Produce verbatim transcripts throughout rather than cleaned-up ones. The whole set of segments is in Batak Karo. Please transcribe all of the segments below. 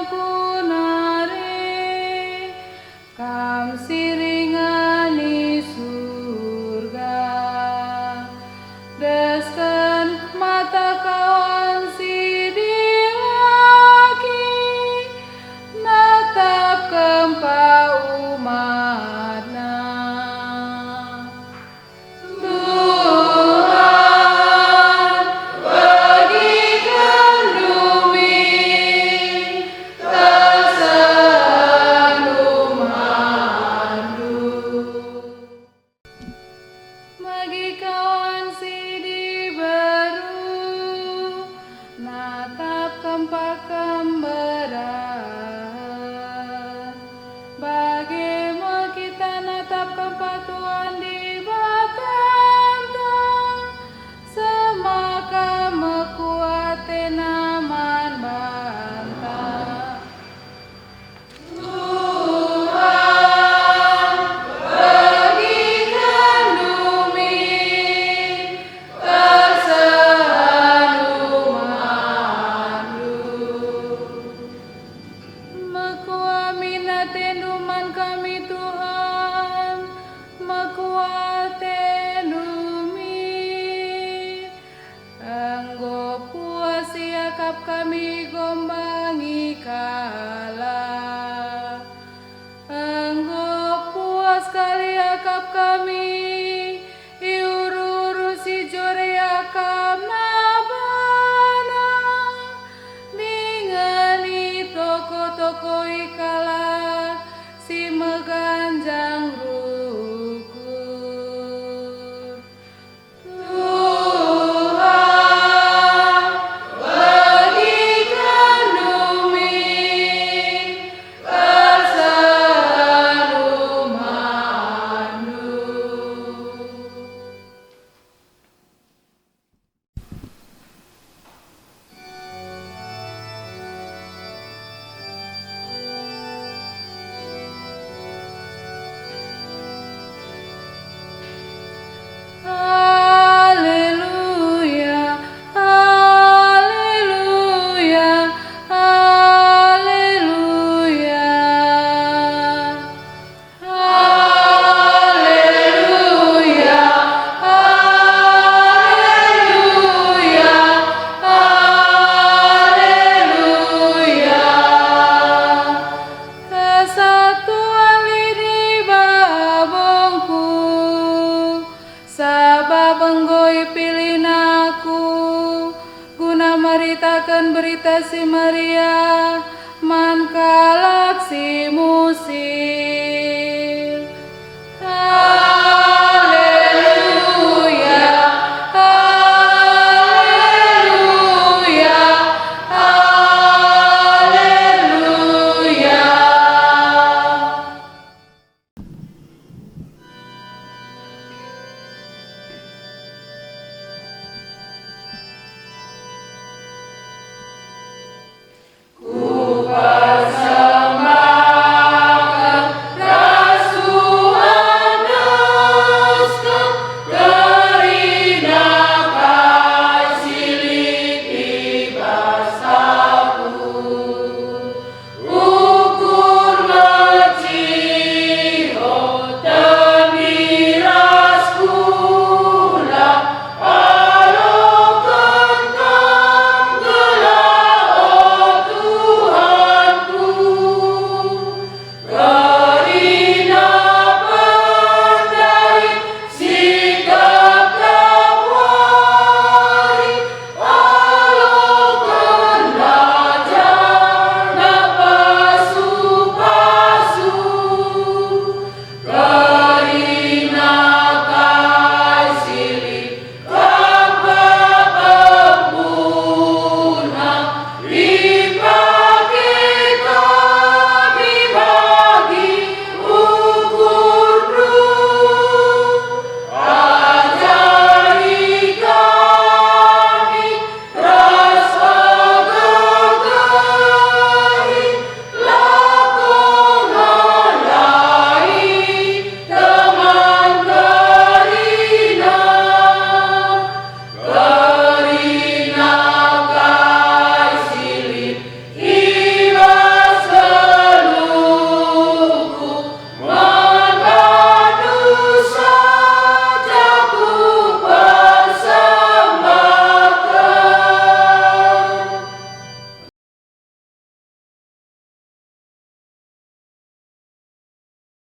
Ku nari, Kam si ringan i Surga, desken mata kawan si dilaki, natap kempak umat-Na. Tuhan, begiken dumi kesentuhenndu. Megi kawan si diberu, natap kempak kemberahen. Bage me kita natap kempak Tuhan Dibatanta, semaka mekuah ateNa man banta. Tuhan, begiken dumi kesentuhenndu. Mekuah min ateNdu man kami, Tuhan, mekuah ateNdu min. Enggo puas iakap kami gombangi kalak. Enggo puas kal iakap kami i uru-uru si jore iakapna bana, dingen itoko-tokoi kalak si meganjang rukur. Tuhan, begiken dumi kesentuhenndu. Aleluya, aleluya, aleluya. Aleluya, aleluya, aleluya. Kesatuan lit i babongku, sabap enggo ipilihNa aku guna meritaken Berita Si Meriah man kalak si musil. Aleluya, aleluya, aleluya.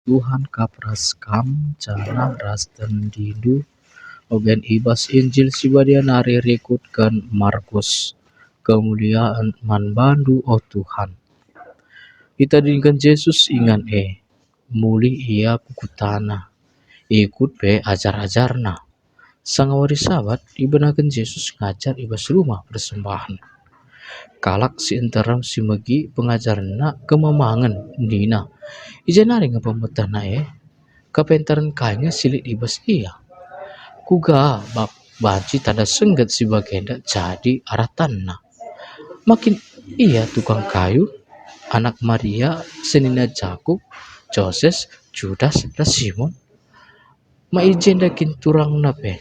Tuhan kap ras kam, janah ras tendindu, ogen i bas Injil si Badia nari rikutken Markus. Kemulian man bandu, o Tuhan. Itadingken Jesus ingan e, mulih ia ku kutana, ikut pe ajar-ajarNa. Sanga wari Sabat, ibenaken Jesus ngajar i bas Rumah Persembahen. Kalak si nterem si megi pengajarenNa kemamangen, nina, "I ja nari nge pemetehNa e? Kapentaren kai nge si lit i bas IA? Kuga bak banci tanda sengget si bagenda jadi aratanNa? Ma kin IA tukang kayu, anak Maria, senina Jakup, Joses, Judas, ras Simon? Ma i jenda kin turangna pe?"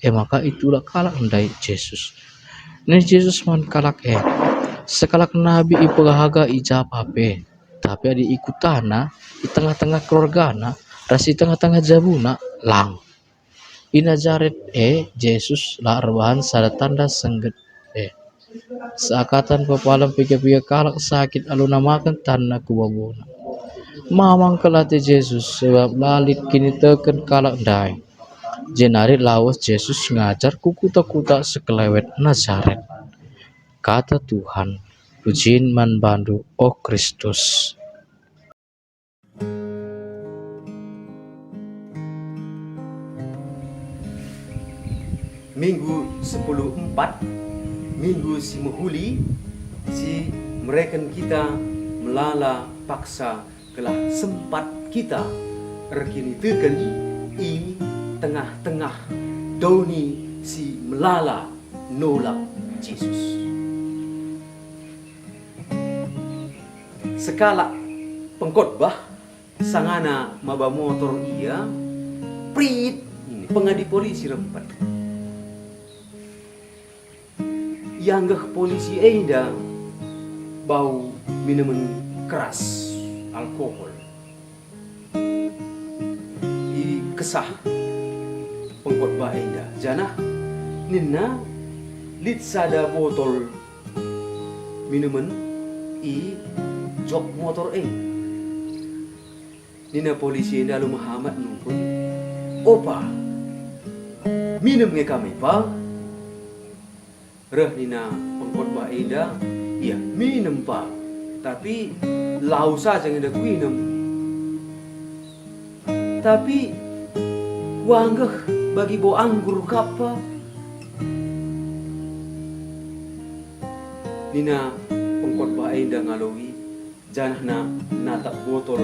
E maka itulak kalak ndai Jesus. Nina Jesus man kalak e, "Sekalak nabi ipehaga i japa pe, tapi adi i kutana, i tengah-tengah keluargana, ras i tengah-tengah jabuna, lang." I Nazaret e Jesus la erbahan sada tanda sengget e. Seakatan pepalem piga-piga kalak sakit alu namaken tanna ku babona. Mamang kal ate Jesus, sebab la lit kiniteken kalak ndai. Jenari lawes Jesus ngajar ku kuta-kuta sekelewet Nazaret. Kata Tuhan, pujin man bandu, o Kristus. Minggu sepuluh empat, minggu si mehuli, si mereken kita melala paksa gelah sempat kita erkiniteken i tengah-tengah doni si melala nolak Jesus. Sekalak pengkotbah sangana maba motor ia, prit, pengadi polisi rempet. Ianggeh polisi enda bau minumen keras, alkohol. Ikesah pengkotbah enda, janah nina, "Lit sada botol minumen i jok motor e." Nina polisi enda alu mehamat nungkun, "Opa, minem nge kami, Pa?" Reh nina pengkotbah enda, "Iya, minem, Pa, tapi lau saja nge enda kuinem. Tapi kuanggeh bagi bau anggur kap, Pa." Nina pengkotbah enda ngaloi, janahna natap botol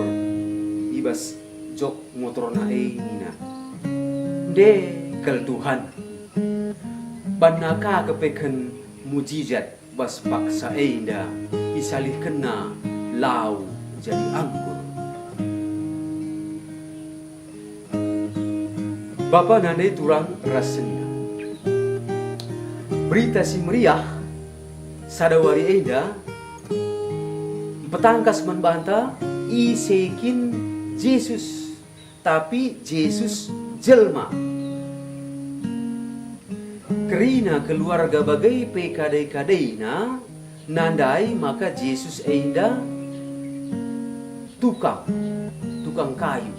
i bas jok motorna e nina, "Nde kal Tuhan, banna ka kepeken mujijat bas paksa enda isalihkenna lau jadi anggur." Bapa nandai turang ras senina. Berita Si Meriah sada wari enda mpetangkas man banta ise kin Jesus, tapi Jesus jelma. Kerina keluarga bage pe kadai-kadaina nandai maka Jesus enda tukang, tukang kayu.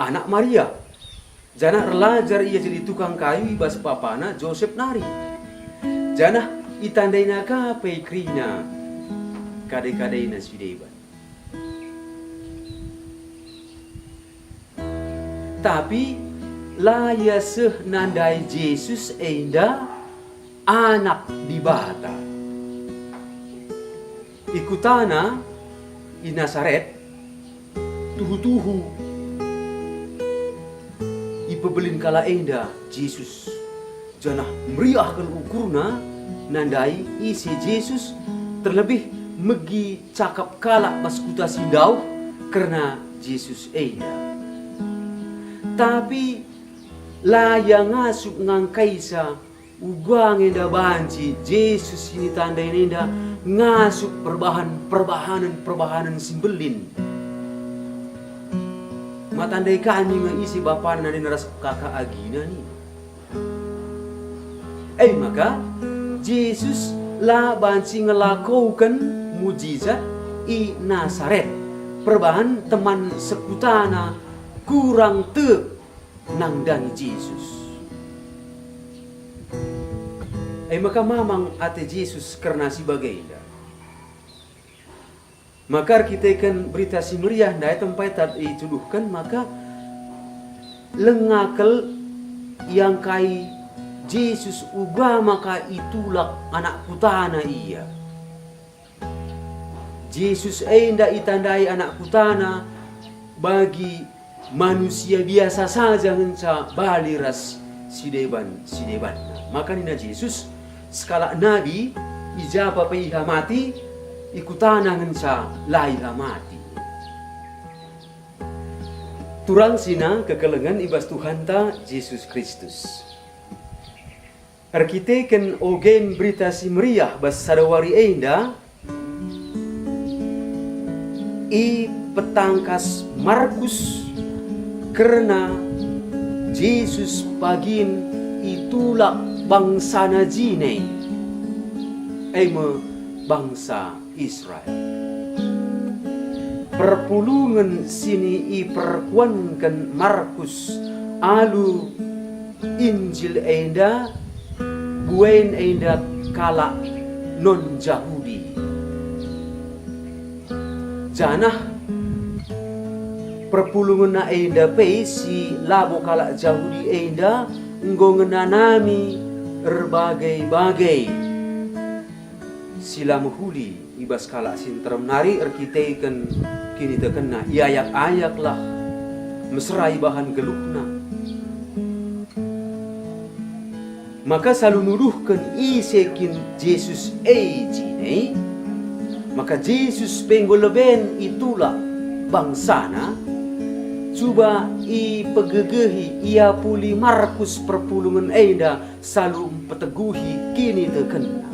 Anak Maria, janah erlajar ia jadi tukang kayu i bas papana Josep nari. Janah itandaina ka pe kerina kadai-kadaina si deban. Tapi la ia seh nandai Jesus enda Anak Dibata. I kutana, i Nasaret, tuhu-tuhu ipebelin kalak enda Jesus, janah meriah kal ukurna nandai ise Jesus, terlebih megi cakap kalak bas kuta si ndauh kerna Jesus enda. Tapi la ia ngasup ngangkaisa uga nge enda banci Jesus si nitandaina enda ngasup perbahan-, perbahanen-perbahanen si mbelin. Ma tandai kami nge ise bapana nandai ras kaka agina nin. E maka, Jesus la banci ngelakoken mujizat i Nasaret, perbahan teman sekutana kurang tek nandangi Jesus. E maka mamang ate Jesus kerna si bagenda. Maka erkiteken Berita Si Meriah ndai tempai tat ituduhken maka langa kal iangkai Jesus uga maka itulak anak kutana ia. Jesus enda itandai anak kutana bagi manusia biasa saja ngenca bali ras si deban-si debanna. Maka nina Jesus, "Sekalak nabi, i ja pe ihamati, i kutana ngenca la ihamati." Turang sina kekelengen i bas Tuhanta Jesus Kristus. Erkiteken ogen Berita Si Meriah bas sada wari enda, ipetangkas Markus kerna Jesus pagin itulak bangsana jine, e me bangsa Israel. Perpulungen si iperkuanken Markus alu Injil enda, buen enda kalak non-Jahudi. Janah perpulungenna enda pe si labo kalak Jahudi enda enggo ngenanami erbage-bage si la mehuli i bas kalak si nterem nari erkiteken kinitekenna, iayak-ayaklah, mesera ibahan geluhna. Maka salu nuduhken ise kin Jesus e jine, maka Jesus pe enggo leben itulak bangsana, cuba ipegegehi, iapuli Markus perpulungen enda salu mpeteguhi kinitekenna.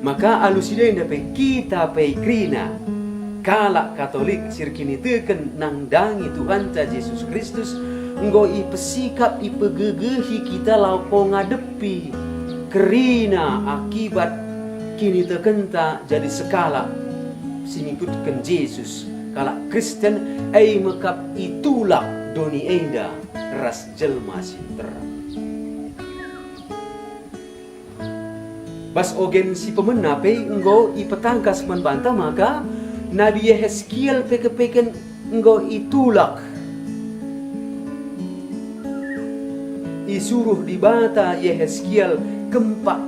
Maka alu si enda pe kita pe kerina kalak Katolik si erkiniteken nandangi Tuhanta Jesus Kristus enggo ipesikap, ipegegehi kita lako ngadepi kerina akibat kinitekenta jadi sekalak si ngikutken Jesus, kalak Kristen, e me kap itulak doni enda ras jelma si nterem. Bas ogen si pemena pe enggo ipetangkas man banta maka Nabi Yeheskiel pe kepeken enggo itulak. Isuruh Dibata Yeheskiel kempak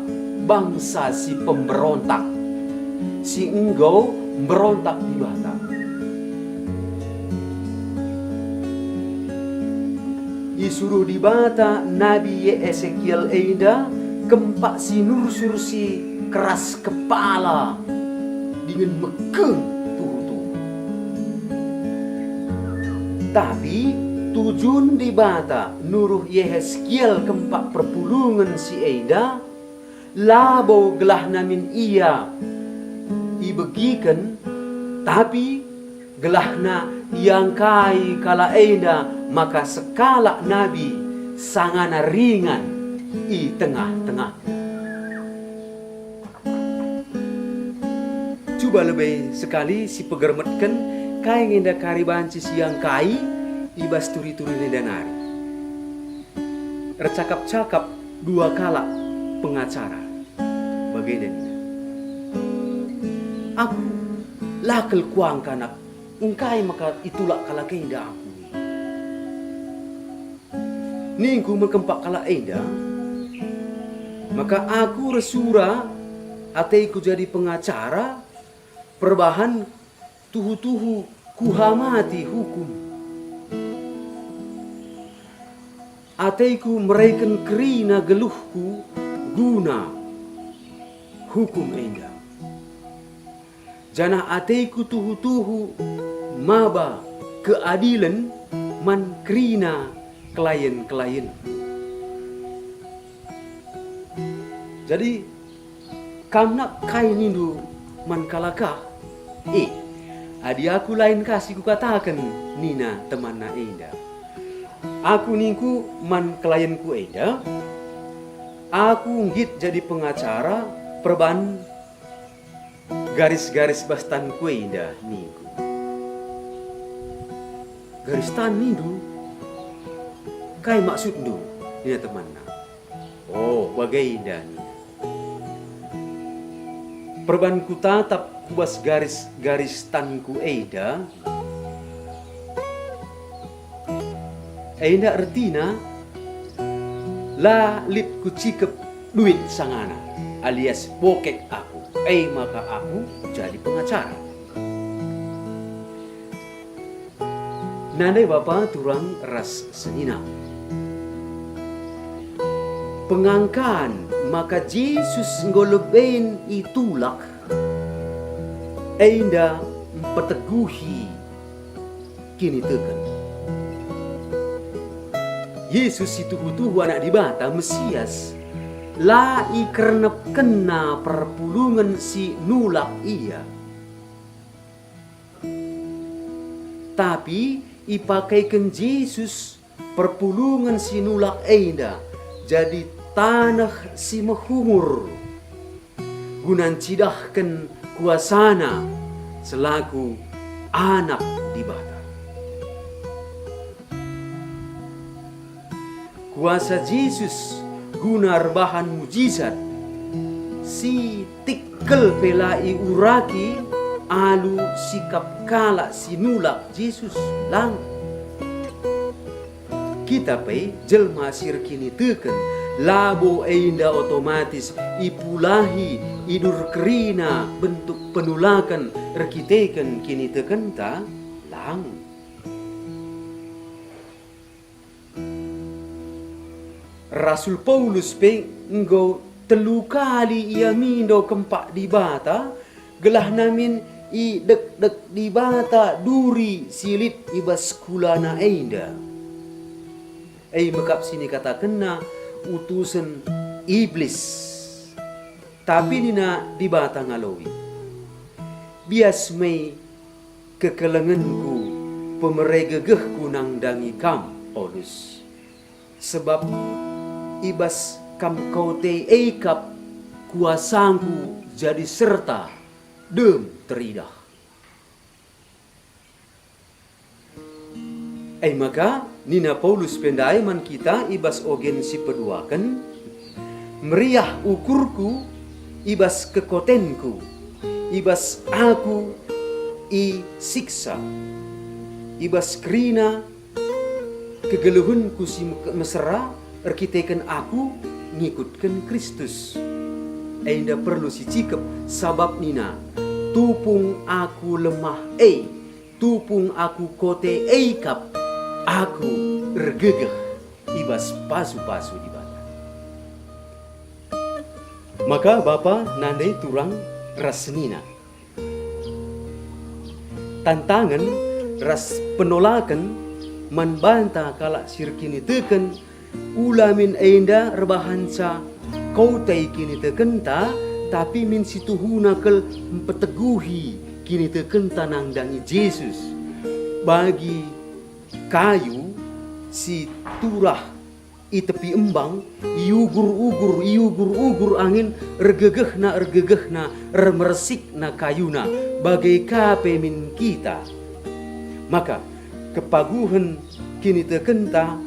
bangsa si pemberontak, si enggo mberontak Dibata. Isuruh Dibata Nabi Esekiel enda kempak si nursur si keras kepala dingen mekeng tuhu-tuhu. Tapi tujun Dibata nuruh Yeheskiel kempak perpulungen si enda, labo gelahna min ia ibegiken, tapi gelahna iangkai kalak enda maka sekalak nabi sangana ringan i tengah-tengahna. Cuba lebe sekali sipegermetken kai nge enda kari banci siangkai i bas turi-turi enda nari. Ercakap-cakap dua kalak pengacara. Bagenda nina, "Aku la kal kuangka nak engkai maka itulak kalak enda aku." Ningku me kempak kalak enda, "Maka aku ersura ateku jadi pengacara, perbahan tuhu-tuhu kuhamati hukum. Ateku mereken kerina geluhku guna hukum enda. Janah ateku tuhu-tuhu maba keadilen man kerina kelayen-kelayen." Jadi, kam nak kai nindu man kalak ah? Eh, adi aku lain ka si kukataken, nina temanna enda. Aku ningku man kelayenku enda, aku nggit jadi pengacara perban Garis-garis bas tanku enda ningku. Garis tan nindu? Kai maksudndu? Nina temanna. Oh, bagenda nina. Perban kutatap ku bas garis-garis tanku enda, enda ertina la lit kucikep duit sangana, alias bokek aku, e maka aku jadi pengacara. Nandai bapa turang ras senina. Pengangkan maka Jesus enggo leben itulak, enda mpeteguhi kiniteken. Jesus si tuhu-tuhu Anak Dibata, Mesias, la ikernepkenna perpulungen si nulak Ia. Tapi ipakaiken Jesus perpulungen si nulak enda jadi taneh si mehungur guna ncidahken kuasaNa selaku Anak Dibata. Kuasa Jesus guna erbahan mujizat si tikkel pe la iuraki alu sikap kalak si nulak Jesus, lang. Kita pe jelma si erkiniteken, labo enda otomatis ipulahi idur kerina bentuk penulaken erkiteken kinitekenta, lang. Rasul Paulus pe enggo telu kali ia mindo kempak Dibata, gelah namin idekdek Dibata duri si lit i bas kulana enda. E mekap si nikatakenna utusen Iblis. Tapi nina Dibata ngaloi, "Bias me kekelengenku pemere gegehku nandangi kam, Paulus. Sebab i bas kam kote e kap kuasangku jadi serta dem teridah." E maka, nina Paulus pe ndai man kita i bas ogen si peduaken, "Meriah ukurku i bas kekotenku, i bas aku isiksa, i bas kerina kegeluhenku si me-, mesera, erkiteken aku ngikutken Kristus." Enda perlu sicikep, sabap nina, "Tupung aku lemah e, tupung aku kote e kap, aku ergegeh i bas pasu-pasu Dibata." Maka bapa nandai turang ras senina. Tantangen ras penolaken man banta kalak si erkiniteken, ula min enda erbahanca kote kinitekenta, tapi min situhuna kal mpeteguhi kinitekenta nandangi Jesus. Bagi kayu si turah i tepi embang, iugur-ugur, iugur-ugur angin, ergegehna, ergegehna, ermersikna kayuna, bage ka pe min kita. Maka, kepaguhen kinitekenta,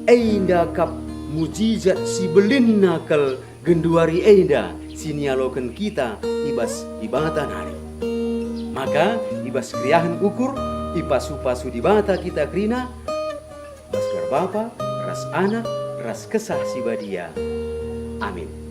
enda kap mujizat si belinna kal genduari enda si nialoken kita i bas Dibata nari. Maka, i bas keriahen ukur, ipasu-pasu Dibata kita kerina, bas gelar Bapa, ras Anak, ras Kesah Si Badia. Amin.